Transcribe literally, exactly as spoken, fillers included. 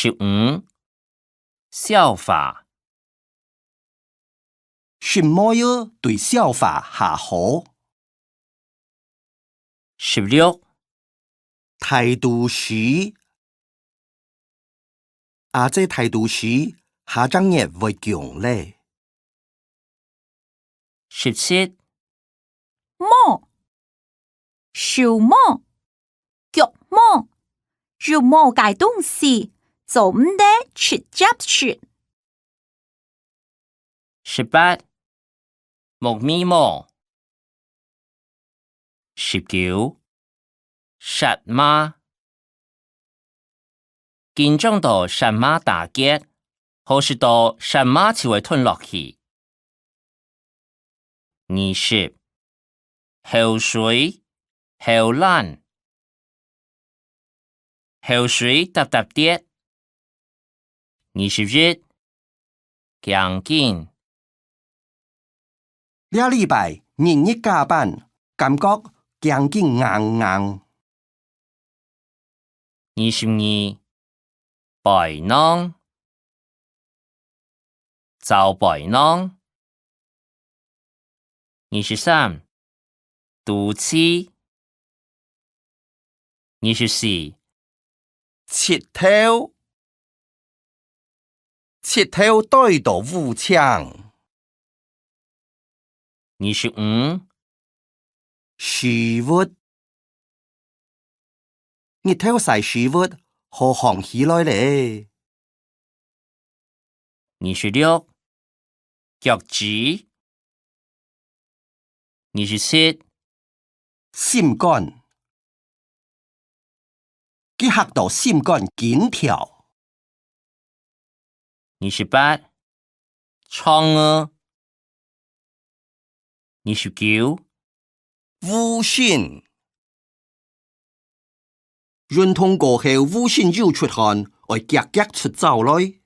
十五，消化。心妹仔對消化較好。十六，大肚屎。阿姊大肚屎，下隻月會降咧。十七， 毛，手毛，腳毛，有毛个東西，做毋得直接食。十八，目眉毛。十九，舌嫲。 緊張到舌嫲打結，好食到舌嫲就會吞落去。二十，口水、口瀾。口水答答跌。二十一，頸筋。這禮拜日日加班，感覺頸筋硬硬。 二十二，背囊。找背囊。二十三，肚臍。二十四，膝頭。膝頭堆到烏青。 二十五，屎朏。日頭晒屎朏，好䟘起來咧。二十六，腳趾。二十七，心肝。佢嚇到心肝緊跳。 二十八，腸仔。二十九，烏身。運動過後烏身有出汗，愛遽遽出走來。